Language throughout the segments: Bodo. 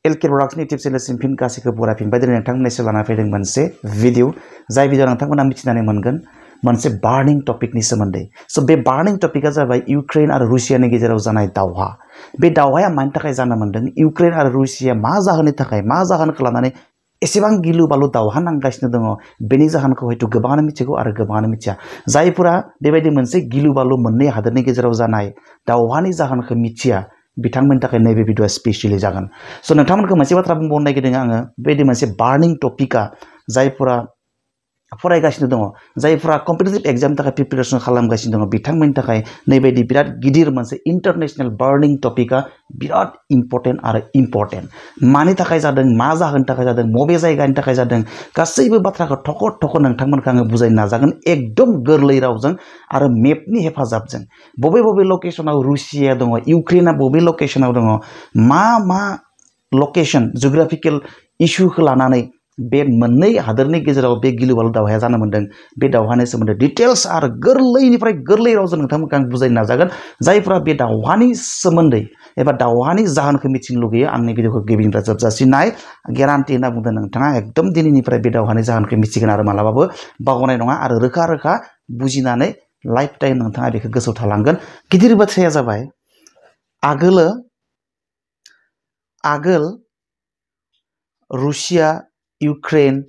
एलके ब्लग्सनि टिप्स चेनेलसिम फिन गासैखौ बरायफिनबाय दिनै नोंथांमोननिसिम लाना फैदों मोनसे भिडिअ जाय भिडिअ नोंथांमोना मिथिनानै मोनगोन मोनसे बार्निं टपिकनि सोमोन्दै स' बे बार्निं टपिकआ जाबाय इउक्रेन आरो रुसियानि गेजेराव जानाय दावहा बे दावहाया मानि थाखाय जानो मोन्दों इउक्रेन आरो रुसिया मा जाहोननि थाखाय मा जाहोनखौ लानानै एसेबां गिलु बालु दावहा नांगासिनो दङ बेनि जाहोनखौ हयथ' गोबाङानो मिथिगौ आरो गोबाङानो मिथिया जायफोरा बेबायदि मोनसे गिलु बालु मोननै हादोरनि गेजेराव जानाय दावहानि जाहोनखौ मिथिया बिथांमोननि थाखाय नैबे भिडिअआ स्पेशली जागोन स' नोंथांमोनखौ मोनसे बाथ्रा बुंबावनो नागिरदों आङो बेबायदि मोनसे बार्निं टपिकआ जायफोरा फरायगासिनो दङ जायफोरा कम्पिटिटिभ एग्जामनि थाखाय प्रिपेरेसन खालामगासिनो दङ बिथांमोननि थाखाय नैबायदि बिराद गिदिर मोनसे इन्टारनेशनेल बार्निं टपिकआ बिराद इम्पर्टेन्ट आरो इम्पर्टेन्ट मानि थाखाय जादों मा जाहोननि थाखाय जादों बबे जायगानि थाखाय जादों गासैबो बाथ्राखौ थख' नोंथांमोनखौ आङो बुजायनो नाजागोन एकदम गोरलै रावजों आरो मेपनि हेफाजाबजों बबे लकेसनाव रुसिया दङ इउक्रेना बबे लकेसनाव दङ मा लकेसन जिअग्राफिकेल इस्युखौ लानानै बे मोननै हादोरनि गेजेराव बे गिलु बालु दावहाया जानो मोन्दों बे दावहानि सोमोन्दै डिटेल्स आरो गोरलैनिफ्राय गोरलै रावजों नोंथांमोनखौ आं बुजायनो नाजागोन जायफ्रा बे दावहानि सोमोन्दै एबा दावहानि जाहोनखौ मिथिनो लुगैयो आंनि भिडिअखौ गिबिनिफ्राय जोबजासिम नाय गेरान्टि होनना बुंदों नोंथाङा एकदम दिनैनिफ्राय बे दावहानि जाहोनखौ मिथिगोन आरो मालाबाबो बावगारनाय नङा आरो रोखा बुजिनानै लाइफ टाइम नोंथाङा बेखौ गोसोआव थालांगोन गिदिर बाथ्राया जाबाय आगोल रुसिया इउक्रेन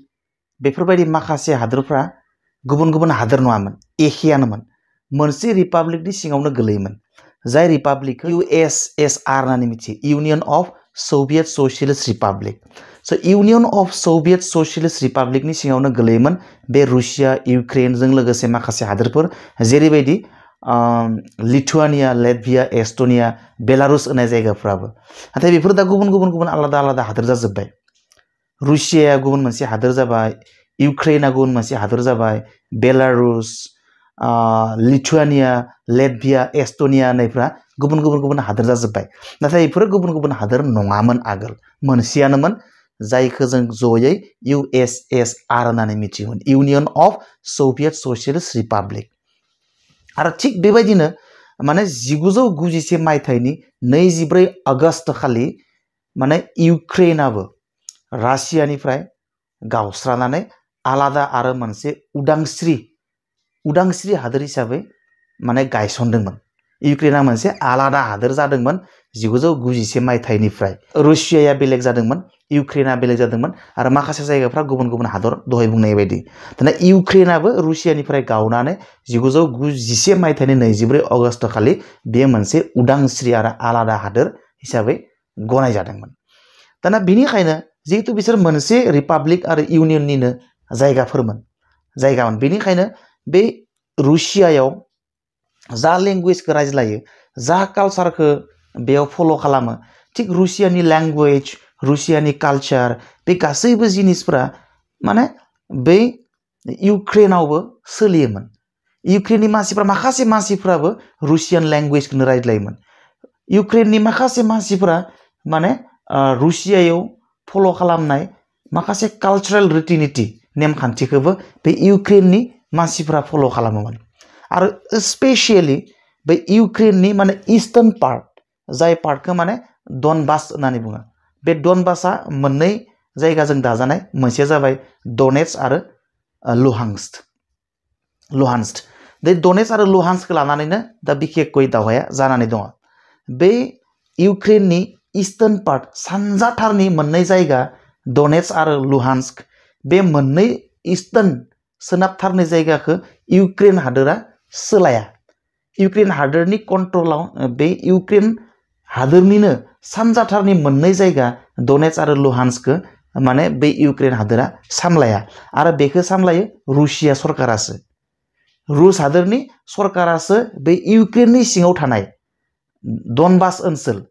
बेफोरबायदि माखासे हादोरफ्रा गुबुन हादोर नङामोन एखेयानोमोन मोनसे रिपाब्लिकनि सिङावनो गोलैयोमोन जाय रिपाब्लिकखौ USSR होननानै मिथियो इउनियन अफ सभियेट ससियेलिस्ट रिपाब्लिक स' इउनियन अफ सभियेट ससियेलिस्ट रिपाब्लिकनि सिङावनो गोलैयोमोन बे रुसिया इउक्रेनजों लोगोसे माखासे हादोरफोर जेरैबायदि लिथुआनिया लेटभिया एस्टनिया बेलारुस होननाय जायगाफ्राबो नाथाय बेफोर दा गुबुन आलादा हादोर जाजोब्बाय रुसियाया गुबुन मोनसे हादोर जाबाय इउक्रेना गुबुन मोनसे हादोर जाबाय बेलारुस लिथुआनिया लेटभिया एस्टनिया होननायफ्रा गुबुन हादोर जाजोब्बाय नाथाय बेफोरो गुबुन हादोर नङामोन आगोल मोनसेयानोमोन जायखौ जों जयै USSR होननानै मिथियोमोन इउनियन अफ सभियेट ससियेलिस्ट रिपाब्लिक आरो थिग बेबायदिनो माने 1991 मायथाइनि 24 आगस्ट खालि माने इउक्रेनाबो रासियानिफ्राय गावस्रानानै आलादा आरो मोनसे उदांस्रि हादोर हिसाबै माने गायसनदोंमोन इउक्रेना मोनसे आलादा हादोर जादोंमोन 1991 मायथाइनिफ्राय रुसियाया बेलेग जादोंमन इउक्रेना बेलेग जादोंमोन आरो माखासे जायगाफ्रा गुबुन हादर दहाय बुंनाय बायदि दाना इउक्रेनाबो रुसियानिफ्राय गावनानै 1991 मायथाइनि 24 आगस्ट खालि बे मोनसे उदांस्रि आरो आलादा हादोर हिसाबै गनाय जादोंमोन दाना बेनिखायनो जिहेतु बिसोर मोनसे रिपाब्लिक आरो इउनियननिनो जायगामोन बेनिखायनो बे रुसियायाव जा लेंगुवेजखौ रायज्लायो जा कालचारखौ बेयाव फल' खालामो थिग रुसियानि लेंगुवेज रुसियानि कालचार बे गासैबो जिनिसफोरा माने बै इउक्रेनावबो सोलियोमोन इउक्रेननि माखासे मानसिफ्राबो रुसियान लेंगुवेजखौनो रायज्लायोमोन इउक्रेननि माखासे मानसिफ्रा माने रुसियायाव फल' खालामनाय माखासे कालचारेल रिटिनिटि नेमखान्थिखौबो बे इउक्रेननि मानसिफ्रा फल' खालामोमोन आरो स्पेसियेलि बे इउक्रेननि माने इस्टार्न पार्ट जाय पार्टखौ माने डनबास होननानै बुङो बे डनबासआ मोननै जायगाजों दाजानाय मोनसेया जाबाय डनेट्स आरो लुहान्स्क बे डनेट्स आरो लुहान्स्कखौ लानानैनो दा बिखेखयै दावहाया जानानै दङ बे इउक्रेननि इस्टार्न पार्ट सानजाथारनि मोननै जायगा डनेट्स आरो लुहान्स्क बे मोननै इस्टार्न सोनाबथारनि जायगाखौ इउक्रेन हादोरा सोलाया इउक्रेन हादोरनि कन्ट्रलाव बे इउक्रेन हादोरनिनो सानजाथारनि मोननै जायगा डनेट्स आरो लुहान्स्कखौ माने बे इउक्रेन हादोरा सामलाया आरो बेखौ सामलायो रुसिया सरकारासो रुस हादोरनि सरकारासो बे इउक्रेननि सिङाव थानाय डनबास ओनसोल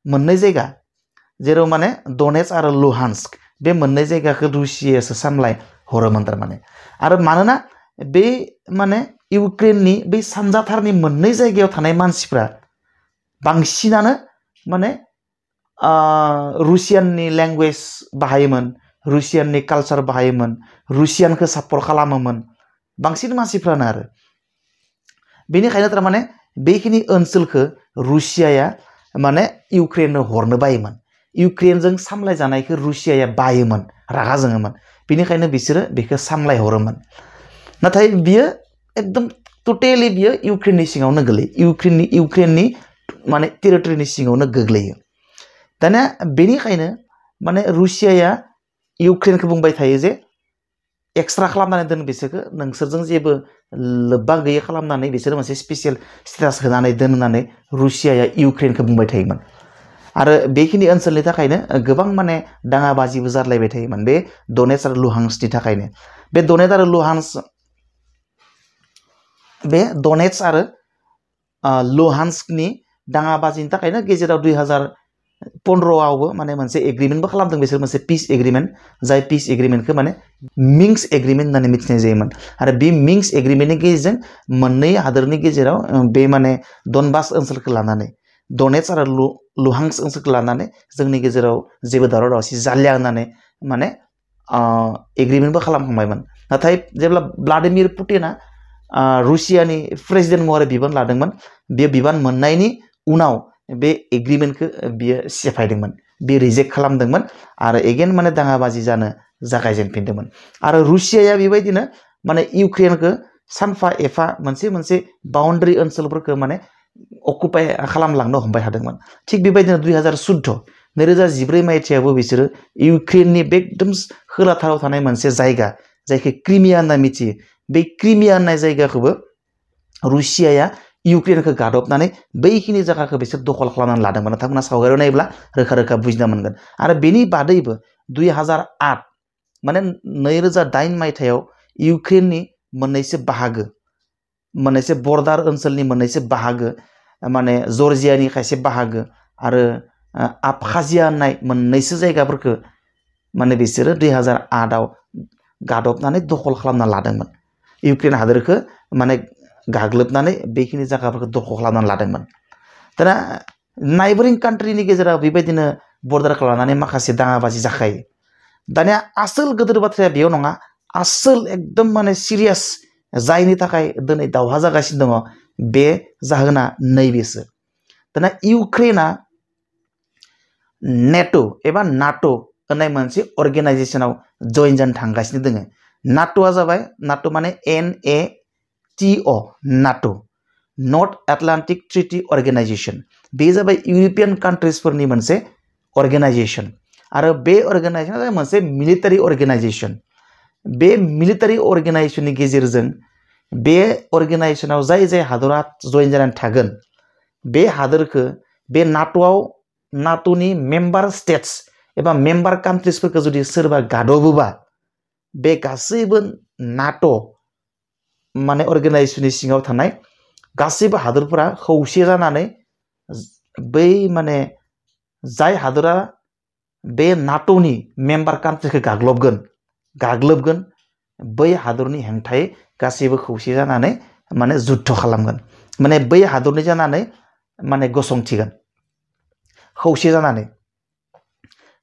मोननै जायगा जेराव माने डनेट्स आरो लुहान्स्क बे मोननै जायगाखौ रुसियासो सामलाय हरोमोन थारमाने आरो मानोना बे माने इउक्रेननि बे सानजाथारनि मोननै जायगायाव थानाय मानसिफ्रा बांसिनानो माने रुसियाननि लेंगुवेज बाहायोमोन रुसियाननि कालचार बाहायोमोन रुसियानखौ सापर्ट खालामोमोन बांसिन मानसिफ्रानो आरो बेनिखायनो थारमाने बेखिनि ओनसोलखौ रुसियाया माने इउक्रेननो हरनो बायोमोन इउक्रेनजों सामलायजानायखौ रुसियाया बायोमोन रागा जोङोमोन बेनिखायनो बिसोरो बेखौ सामलायहरोमोन नाथाय बियो एकदम टटेलि बियो इउक्रेननि सिङावनो गोलैयो इउक्रेननि माने टेरिटरिनि सिङावनो गोग्लैयो दानिया बेनिखायनो माने रुसियाया इउक्रेनखौ बुंबाय थायो जे एक्सट्रा खालामनानै दोन बिसोरखौ नोंसोरजों जेबो लोब्बा गैयै खालामनानै बिसोर मोनसे स्पेसियेल स्टेटास होनानै दोननानै रुसियाया इउक्रेनखौ बुंबाय थायोमोन आरो बेखिनि ओनसोलनि थाखायनो गोबां माने दाङाबाजिबो जारलायबाय थायोमोन बे डनेट्स आरो लुहान्सनि थाखायनो बे डनेट्स आरो लुहान्सकनि दाङाबाजिनि थाखायनो गेजेराव 2015आवबो माने मोनसे एग्रिमेन्टबो खालामदों बिसोर मोनसे पिस एग्रिमेन्ट जाय पिस एग्रिमेन्टखौ माने मिन्स्क एग्रिमेन्ट होननानै मिथिनाय जायोमोन आरो बे मिन्स्क एग्रिमेन्टनि गेजेरजों मोननै हादोरनि गेजेराव बे माने डनबास ओनसोलखौ लानानै डनेट्स आरो लुहान्स ओनसोलखौ लानानै जोंनि गेजेराव जेबो दावराव दावसि जालिया होननानै माने एग्रिमेन्टबो खालामखांबायमोन नाथाय जेब्ला व्लादिमिर पुटिना रुसियानि प्रेसिडेन्ट महरै बिबान लादोंमोन बे बिबान मोननायनि उनाव बे एग्रिमेन्टखौ बियो सेफायदोंमोन बे रिजेक्ट खालामदोंमोन आरो एगेन माने दाङाबाजि जानो जागायजेनफिनदोंमोन आरो रुसियाया बेबायदिनो माने इउक्रेनखौ सानफा एफा मोनसे बाउन्डारि ओनसोलफोरखौ माने अकुपाय खालामलांनो हमबाय थादोंमोन थिग बेबायदिनो 2014 मायथाइयावबो बिसोरो इउक्रेननि बे एकदम खोलाथाराव थानाय मोनसे जायगा जायखौ क्रिमिया होनना मिथियो बे क्रिमिया होननाय जायगाखौबो रुसियाया इउक्रेनखौ गादबनानै बैखिनि जायगाखौ बिसोर दखल खालामनानै लादोंमोन नोंथांमोना सावगारियाव नायोब्ला रोखा बुजिना मोनगोन आरो बेनि बादैबो 2008 माने 2008 मायथाइयाव इउक्रेननि मोननैसो बर्डार ओनसोलनि मोननैसो बाहागो माने जर्जियानि खायसे बाहागो आरो आबखाजिया होननाय मोननैसो जायगाफोरखौ माने बिसोरो 2008आव गादबनानै दखल खालामना लादोंमोन इउक्रेन हादोरखौ माने गाग्लोबनानै बेखिनि जायगाफोरखौ दखल खालामनानै लादोंमोन दाना नाइबरिं कान्ट्रिनि गेजेराव बेबायदिनो बर्डारखौ लानानै माखासे दाङाबाजि जाखायो दानिया आसोल गोदोर बाथ्राया बेयाव नङा आसोल एकदम माने सिरियास जायनि थाखाय दिनै दावहा जागासिनो दङ बे जाहोना नैबेसो दाना इउक्रेना नेटो एबा नाटो होननाय मोनसे अर्गेनाइजेसनाव जइन जानो थांगासिनो दोङो नाटोआ जाबाय नाटो माने NATO NATO north Atlantic treaty organization बे जाबाय इउर'पियान कान्ट्रिसफोरनि मोनसे अर्गेनाइजेसन आरो बे अर्गेनाइजेसना जाबाय मोनसे मिलिटारि अर्गेनाइजेसन बे मिलिटारि अर्गेनाइजेसननि गेजेरजों बे अर्गेनाइजेसनाव जाय हादरा जइन जानानै थागोन बे हादोरखौ बे नाटोनि मेम्बार स्टेट्स एबा मेम्बार कान्ट्रिसफोरखौ जुदि सोरबा गादबोबा बे गासैबो नाटो माने अर्गेनाइजेसननि सिङाव थानाय गासैबो हादोरफोरा खौसे जानानै बै माने जाय हादोरा बे नाटोनि मेम्बार कान्ट्रिखौ गाग्लोबगोन बै हादरनि हेंथायै गासैबो खौसे जानानै माने जुद्ध खालामगोन माने बै हादरनि जानानै माने गसंथिगोन खौसे जानानै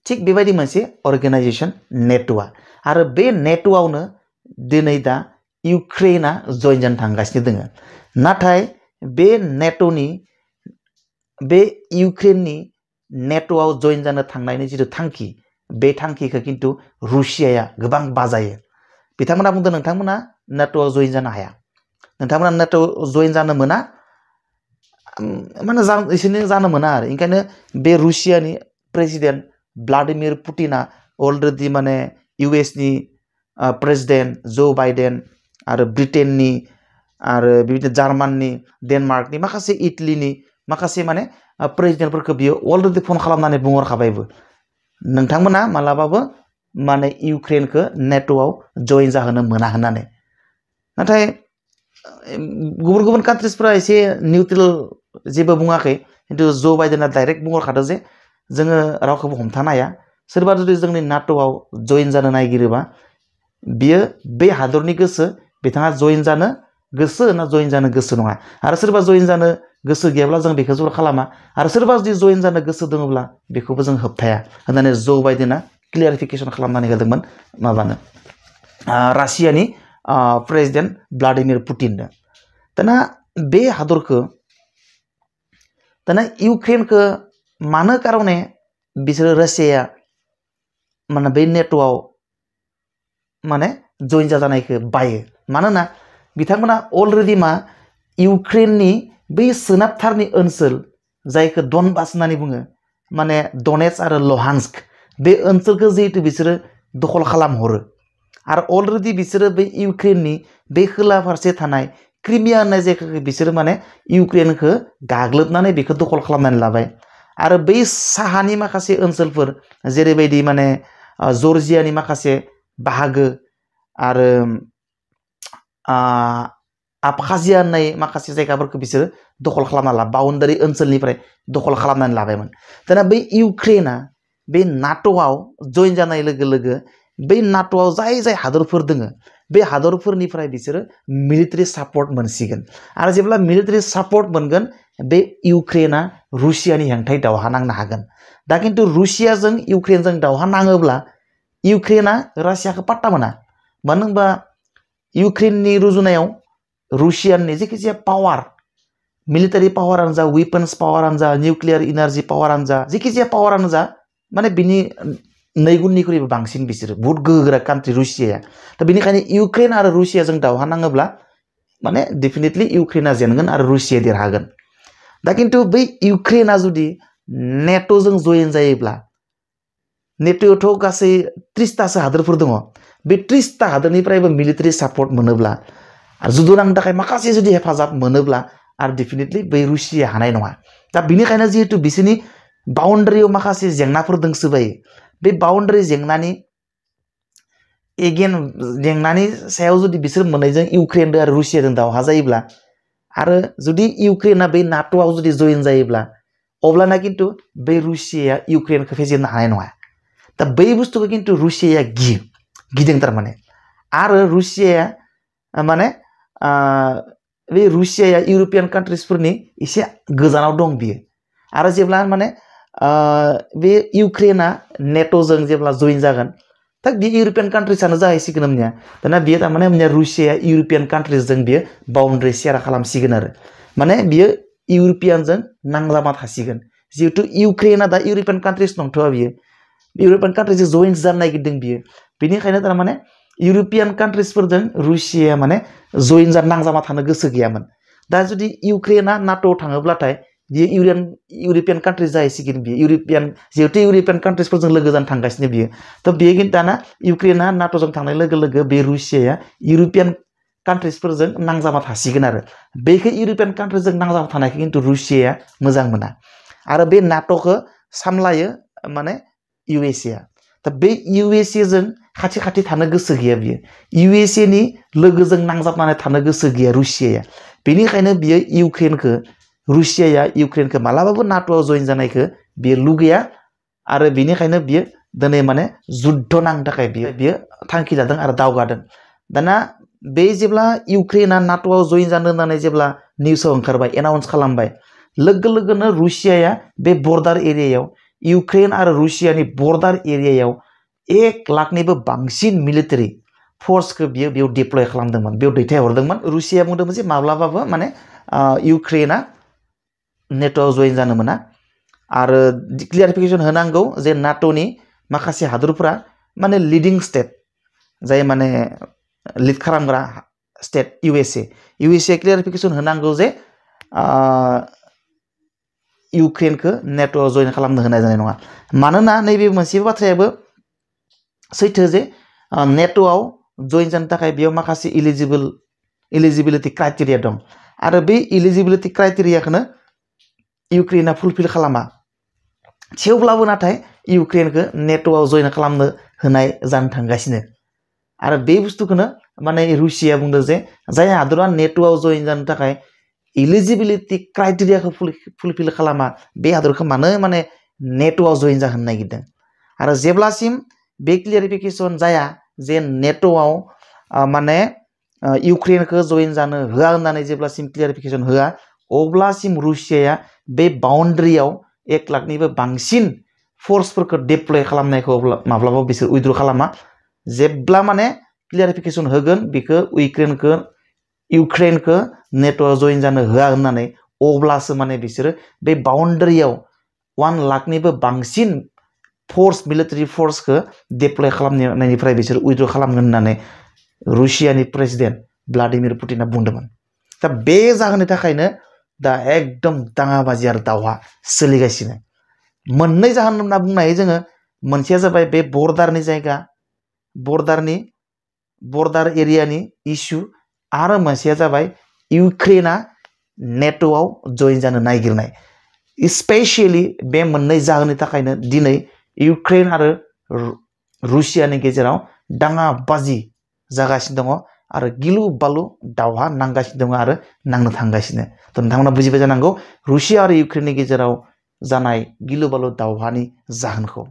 थिग बेबायदि मोनसे अर्गेनाइजेसन नेटोआ आरो बे नेटोआवनो दिनै दा इउक्रेना जइन जानो थांगासिनो दोङो नाथाय बे इउक्रेननि नेटोआव जइन जानो थांनायनि जिथु थांखि बे थांखिखौ खिन्थु रुसियाया गोबां बाजायो बिथांमोना बुंदों नोंथांमोना नेटोआव जइन जानो हाया नोंथांमोना नेटोआव जइन जानो मोना माने इसोरनो जानो मोना आरो ओंखायनो बे रुसियानि प्रेसिडेन्ट व्लादिमिर पुटिना अलरेडि माने इउएसनि प्रेसिडेन्ट जो बाइडेन आरो ब्रिटेननि आरो बेबायदिनो जार्माननि डेनमार्कनि माखासे इटलीनि माखासे माने प्रेसिडेन्टफोरखौ बियो अलरेडि फन खालामनानै बुंहरखाबायबो नोंथांमोना मालाबाबो माने इउक्रेनखौ नेटोआव जइन जाहोनो मोना होननानै नाथाय गुबुन कान्ट्रिसफोरा एसे निउट्रेल जेबो बुङाखै खिन्थु जो बाइडेना डाइरेक्ट बुंहरखादों जे जोङो रावखौबो हमथानो हाया सोरबा जुदि जोंनि नाटोआव जइन जानो नागिरोबा बियो बे हादरनि गोसो बिथाङा जइन जानो गोसो ना जइन जानो गोसो नङा आरो सोरबा जइन जानो गोसो गैयाब्ला जों बेखौ जर खालामा आरो सोरबा जुदि जइन जानो गोसो दङब्ला बेखौबो जों होबथाया होननानै जो बाइडेना क्लियारिफिकेसन खालामनानै होदोंमोन माबानो रासियानि प्रेसिडेन्ट व्लादिमिर पुटिननो दाना बे हादरखौ दाना इउक्रेनखौ मानो कारणे बिसोरो रासियाया माने बै नेट'आव माने जइन जानायखौ बायो मानोना बिथांमोना अलरेडि मा इउक्रेननि बै सोनाबथारनि ओनसोल जायखौ डनबास होननानै बुङो माने डनेट्स आरो लहान्स्क बे ओनसोलखौ जिहेतु बिसोरो दखल खालामहरो आरो अलरेडि बिसोरो बै इउक्रेननि बे खोला फारसे थानाय क्रिमिया होननाय जायगाखौ बिसोरो माने इउक्रेनखौ गाग्लोबनानै बेखौ दखल खालामनानै लाबाय आरो बै साहानि माखासे ओनसोलफोर जेरैबायदि माने जर्जियानि माखासे बाहागो आरो आबखाजिया होननाय माखासे जायगाफोरखौ बिसोरो दखल खालामना ला बाउन्डारि ओनसोलनिफ्राय दखल खालामनानै लाबायमोन दाना बै इउक्रेना बे नाट'आव जइन जानाय लोगो लोगो बै नाट'आव जाय हादरफोर दोङो बे हादरफोरनिफ्राय बिसोरो मिलिटारि सापर्ट मोनसिगोन आरो जेब्ला मिलिटारि सापर्ट मोनगोन बे इउक्रेना रुसियानि हेंथायै दावहा नांनो हागोन दा खिन्थु रुसियाजों इउक्रेनजों दावहा नाङोब्ला इउक्रेना रासियाखौ पात्ता मोना मानो होनबा इउक्रेननि रुजुनायाव रुसियानि जायखिजाया पावार मिलिटारि पावारानो जा वेपन्स पावारानो जा निउक्लियार इनार्जि पावारानो जा जायखिजाया पावारानो जा माने बिनि नैगुननिख्रुइबो बांसिन बिसोरो बहुत गोहोगोरा कान्ट्रि रुसियाया दा बेनिखायनो इउक्रेन आरो रुसियाजों दावहा नाङोब्ला माने डेफिनेटलि इउक्रेना जेनगोन आरो रुसिया देरहागोन दा खिन्थु बै इउक्रेना जुदि नेट'जों जइन जायोब्ला नेट'आवथ' गासै 30तासो हादोरफोर दङ बे 30ता हादोरनिफ्रायबो मिलिटारि सापर्ट मोनोब्ला आरो जुदि नांनो थाखाय माखासे जुदि हेफाजाब मोनोब्ला आरो डेफिनेटलि बै रुसिया हानाय नङा दा बेनिखायनो जिहेतु बिसोरनि बाउन्डारियाव माखासे जेंनाफोर दंसोबायो बे बाउन्डारि जेंनानि सायाव जुदि बिसोर मोननैजों इउक्रेनजों आरो रुसियाजों दावहा जायोब्ला आरो जुदि इउक्रेना बै नाट'आव जुदि जइन जायोब्ला अब्लाना खिन्थु बै रुसियाया इउक्रेनखौ फेजेननो हानाय नङा दा बै बुस्थुखौ खिन्थु रुसियाया गिदों थारमाने आरो रुसियाया माने बे रुसियाया इउर'पियान कान्ट्रिसफोरनि एसे गोजानाव दं बियो आरो जेब्ला माने बे इउक्रेना नेट'जों जेब्ला जइन जागोन दा बे इउर'पियान कान्ट्रिसानो जाहैसिगोन होमनिया दाना बियो थारमाने रुसियाया इउर'पियान कान्ट्रिसजों बियो बाउन्डारि सेयार खालामसिगोन आरो माने बियो इउर'पियानजों नांजाबना थासिगोन जिहेतु इउक्रेना दा इउर'पियान कान्ट्रिस नंथ'आ बियो इउर'पियान कान्ट्रिजों जइन जानो नागिरदों बियो बेनिखायनो थारमाने इउर'पियान कान्ट्रिसफोरजों रुसियाया माने जइन जानो नांजाबना थानो गोसो गैयामोन दा जुदि इउक्रेना नाट'आव थाङोब्लाथाय बियो इउर'पियान कान्ट्रिस जाहैसिगोन बियो जिहेतु इउर'पियान कान्ट्रिसफोरजों लोगो जानो थांगासिनो बियो थ' बियो खिन्थु दाना इउक्रेना नाट'जों थांनाय लोगो लोगो बे रुसियाया इउर'पियान कान्ट्रिसफोरजों नांजाबना थासिगोन आरो बेखौ इउर'पियान कान्ट्रिजों नांजाबना थानायखौ खिन्थु रुसियाया मोजां मोना आरो बे नाट'खौ सामलायो माने इउएसएआ दा बे इउएसएजों खाथि खाथि थानो गोसो गैया बियो इउएसएनि लोगोजों नांजाबनानै थानो गोसो गैया रुसियाया बेनिखायनो बियो रुसियाया इउक्रेनखौ मालाबाबो नाट'आव जइन जानायखौ बियो लुगैया आरो बेनिखायनो बियो दिनै माने जुद्ध नांनो थाखाय बियो थांखि लादों आरो दावगादों दाना बे जेब्ला इउक्रेना नाट'आव जइन जानो होननानै जेब्ला निउसाव ओंखारबाय एनाउन्स खालामबाय लोगो लोगोनो रुसियाया बे बर्डार एरियायाव इउक्रेन आरो रुसियानि बर्डार एरियायाव 1 लाखनिबो बांसिन मिलिटारि फर्सखौ बियो बेयाव डिप्लय खालामदोंमोन बेयाव दैथायहरदोंमोन रुसिया बुंदोंमोन जे माब्लाबाबो माने इउक्रेना नेट'आव जइन जानो मोना आरो क्लियारिफिकेसन होनांगौ जे नाट'नि माखासे हादरफोरा माने लिडिं स्टेट जाय माने लिड खालामग्रा स्टेट इउएसए क्लियारिफिकेसन होनांगौ जे इउक्रेनखौ नेट'आव जइन खालामनो होनाय जानाय नङा मानोना नैबे मोनसे बाथ्रायाबो सैथो जे नेट'आव जइन जानो थाखाय बेयाव माखासे इलिजिबिलिटि क्राइटेरिया दं आरो बे इलिजिबिलिटि क्राइटेरियाखौनो इउक्रेना फुलफिल खालामा थेवब्लाबो नाथाय इउक्रेनखौ नेट'आव जइन खालामनो होनाय जानो थांगासिनो आरो बे बुस्थुखौनो माने रुसिया बुंदों जे जाय हादरा नेट'आव जइन जानो थाखाय इलिजिबिलिटि क्राइटेरियाखौ फुलफिल खालामा बे हादरखौ मानो माने नेट'आव जइन जाहोनो नागिरदों आरो जेब्लासिम बे क्लियारिफिकेसन जाया जे नेट'आव माने इउक्रेनखौ जइन जानो होआ होननानै जेब्लासिम क्लियारिफिकेसन होआ अब्लासिम रुसियाया बे बाउन्डारियाव 1 लाखनिबो बांसिन फर्सफोरखौ डिप्लय खालामनायखौ माब्लाबा बिसोर उइथड्र खालामा जेब्ला माने क्लियारिफिकेसन होगोन बेखौ इउक्रेनखौ नेट'आव जइन जानो होआ होननानै अब्लासो माने बिसोरो बे बाउन्डारियाव 1 लाखनिबो बांसिन फोर्स मिलिटारि फोर्सखौ डिप्लय खालामनायनिफ्राय बिसोर उइद्र खालामगोन होननानै रुसियानि प्रेसिडेन्ट व्लादिमिर पुटिना बुंदोंमोन दा बे जाहोननि थाखायनो दा एकदम दाङाबाजि आरो दावहा सोलिगासिनो मोननै जाहोन होनना बुंनो हायो जोङो मोनसेया जाबाय बे बर्डारनि जायगा बर्डार एरियानि इस्यु आरो मोनसेया जाबाय इउक्रेना नेट'आव जइन जानो नागिरनाय स्पेसियेलि बे मोननै जाहोननि थाखायनो दिनै इउक्रेन आरो रुसियानि गेजेराव दाङाबाजि जागासिनो दङ आरो गिलु बालु दावहा नांगासिनो दङ आरो नांनो थांगासिनो थ' नोंथांमोना बुजिबाय जानांगौ रुसिया आरो इउक्रेननि गेजेराव जानाय गिलु बालु दावहानि जाहोनखौ